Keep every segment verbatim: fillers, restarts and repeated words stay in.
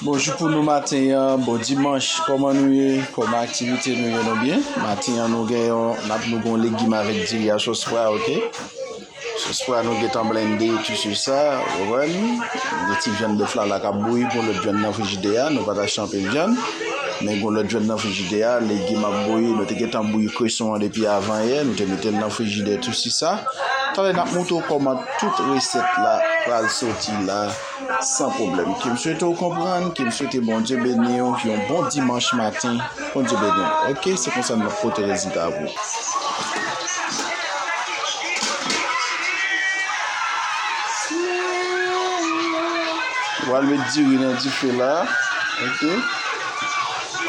Bonjou pou nou maten an, bon dimanch, kòman nou ye? Kòman aktivite nou ye? Nou byen? Maten an nou gen yon, n ap nou gen yon legim avèk diri a sòs pwa, oke? Sòs pwa nou gentan blende, tou se sa, ou konprann? Gen ti vyann bèf la, la k ap bouyi, gon lòt vyann nan frijidè a, nou pa t achte anpil vyann, men gon lòt vyann nan frijidè a, legim ap bouyi, nou te gentan bouyi kreson an depi avan yè, nou te mete l nan frijidè, tou se sa. Talè n ap montre w kòman tout resèt la pral soti la. San pwoblèm. Ke m swete w konprann, ke m swete Bondye beni w, yon bon dimanch maten, Bondye beni w. Oke, se konsa n ap pote rezilta pou ou. Ou pral met diri nan dife la, oke.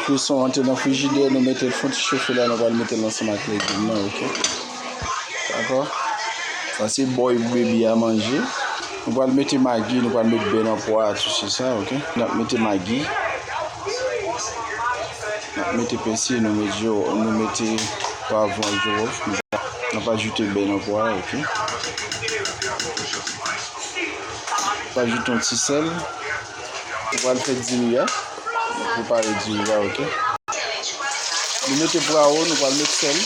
Kreson an te nan frijidè, nou mete l fon ti chofe la, nou pral mete l ansanm ak legim nan, oke. Dakò? Sa se bòy pou bebi a manje. Nou pral mete magi, nou pral met bè nan pwa a tou, se sa, oke? N ap mete magi. N ap mete pèsi, nou mete, nou mete pwavwon, jiwòf. N ap ajoute bè nan pwa a, oke? N ap ajoute yon ti sèl. Nou pral fè diri a. Nou prepare diri a, oke? Nou mete pwawo, nou pral met sèl.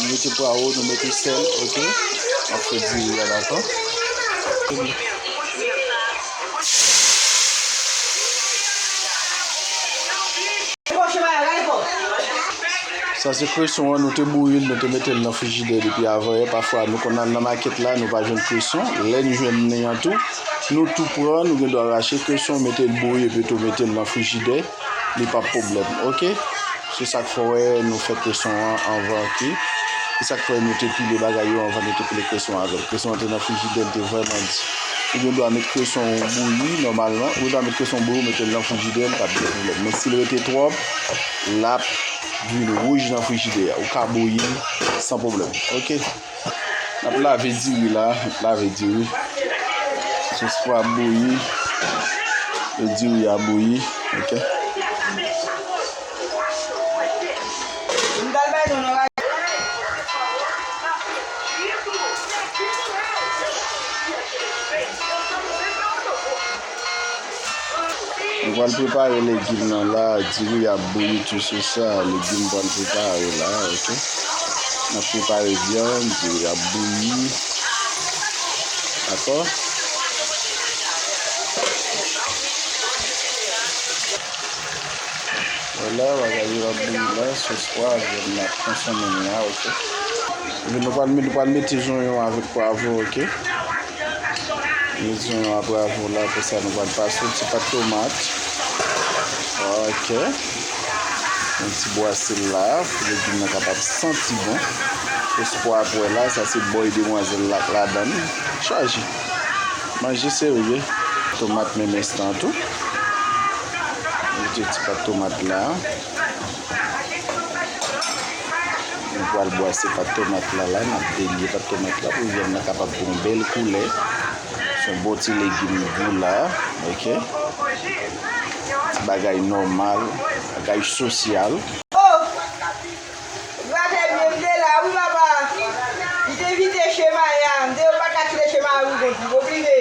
Nou mete pwawo, nou mete sèl, oke? N ap fè diri a, dakò? Sa se kreson an, nou te bouyi l, nou te mete l nan frijidè depi avan yè. Pafwa, nou konn al nan makèt la, nou pa jwenn kreson. Lè n jwenn li an tou, nou tou pran, nou gen dwa rache kreson, mete l bouyi, epi tou mete l nan frijidè. Li p ap pwoblèm, oke? Se sa k fè w wè nou fè kreson an anvan, oke? Se sa k fè nou te pile bagay yo anvan nou te pile kreson avè l. Kreson an te nan frijidè, li te vrèman di. Ou gen dwa met kreson w bouyi nòmalman. Ou gen dwa met kreson w bouyi, ou mete l nan frijidè, li p ap gen pwoblèm. Men si l rete twòp, l ap vin wouj nan frijidè a. Ou ka bouyi l san pwoblèm, oke? N ap lave diri la, n ap lave diri. Sòs pwa ap bouyi. E diri a bouyi, oke? Nou pral prepare legim nan la, diri ap bouyi tou se sa, legim pral prepare la, oke. N ap prepare vyann, diri ap bouyi. Dakò? Vwala, bagay yo ap bouyi la, sòs pwa, vyann nan ap konsome la, oke. Epi nou pral, nou pral mete zonyon avèk pwavwon, oke. Mete zonyon a pwavwon la, apre sa nou pral pase yon ti pat tomat. Oke. Yon ti bwase la, pou legim nan kapab santi bon. Sòs pwa ap wè la, sa se bòy demwazèl la k ladan l. Chaje. Manje serye. Tomat menm enstan tou. Mete ti pat tomat la. Nou pral bwase pat tomat la, la, n ap delye pat tomat la pou vyann nan kapab gen yon bèl koulè. Se yon bon ti legim gou la, oke. Ti bagay nòmal, bagay sosyal. Oh! Gratè byen m te la wi papa. Li te vide chema a. M te yo pa ka kite chema a wi konti. Oblije.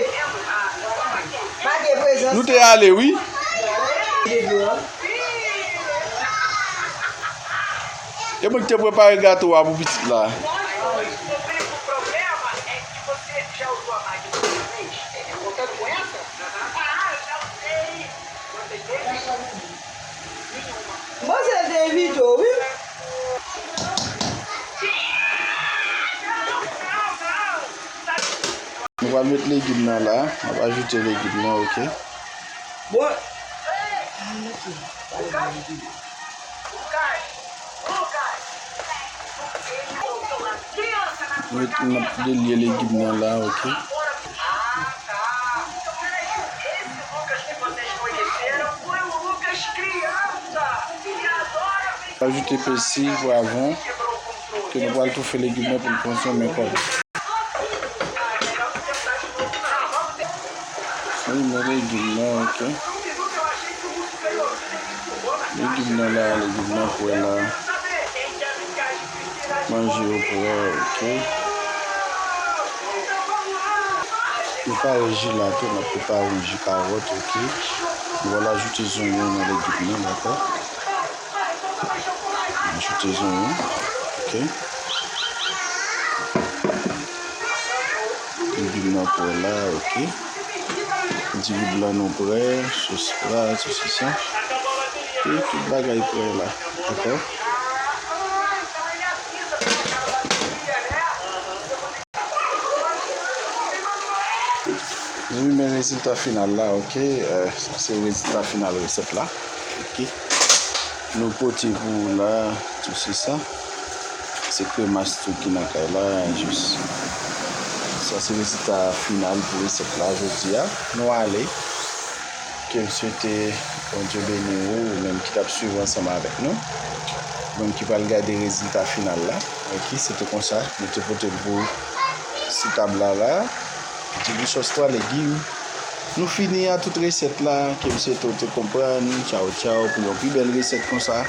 Pa gen prezans. Nou te ale wi. E mwen ki te prepare gato a pou pitit la. Mwen se te envite w wi. Nou pral met legim nan la. N ap ajoute legim nan, oke. Bon. Met, n ap delye legim nan la, oke. Ajoute pèsi, pwavwon, ke nou pral toufe legim nan pou l konsome kò l. Wi, men legim nan, oke. Legim nan la, legim nan kwè la. Manje yo prè, oke. Prepare ji la tou, n ap prepare yon ji kawòt, oke. Nou pral ajoute zonyon nan legim nan, dakò? Ajoute zonyon. Ok. Legim nan prè la, ok. Diri blan nou prè, sos pra, sos sisa. E tout bagay prè la, dakò? Wi, men rezilta final la, ok, eh, sa se rezilta final resèt la, ok. Nou pote pou ou la, tou se sa. Se kremas tou ki nan kay la, jis. Sa se rezilta final pou resèt la, jodi a. Nou ale. Ke m swete Bondye beni ou, ou menm ki t ap swiv ansanm avèk nou. Ou menm ki pral gade rezilta final la. Ok, se te konsa, nou te pote l pou ou sou tab la la. Diri, sos, twa legim. Nou fini a tout resèt la, ke m swete w te konprann. Tchaw, tchaw, pou yon pi bèl resèt konsa,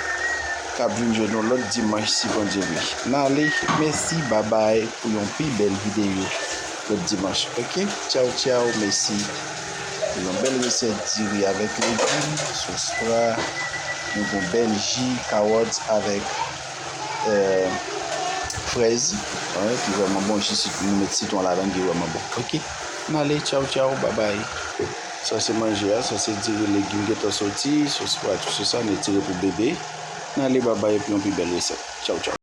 k ap vin jwenn nou lòt dimanch, si Bondye vle. N ale, mèsi, babay, pou yon pi bèl videyo lòt dimanch. Ok, tchaw, tchaw, mèsi. Yon bèl resèt diri avèk legim, sos pra, yon bon bèl ji kawòt avèk, eh, frèz, wi, ki vrèman bon, ji sit-, nou met sitwon ladan, ki vrèman bon. Ok, n ale, tchaw, tchaw, babay. Sa se manje a, sa se diri legim gentan soti, sos pra, tou se sa, n etire pou bebe. N ale, babay, epi yon pi bèl resèt. Tchaw, tchaw.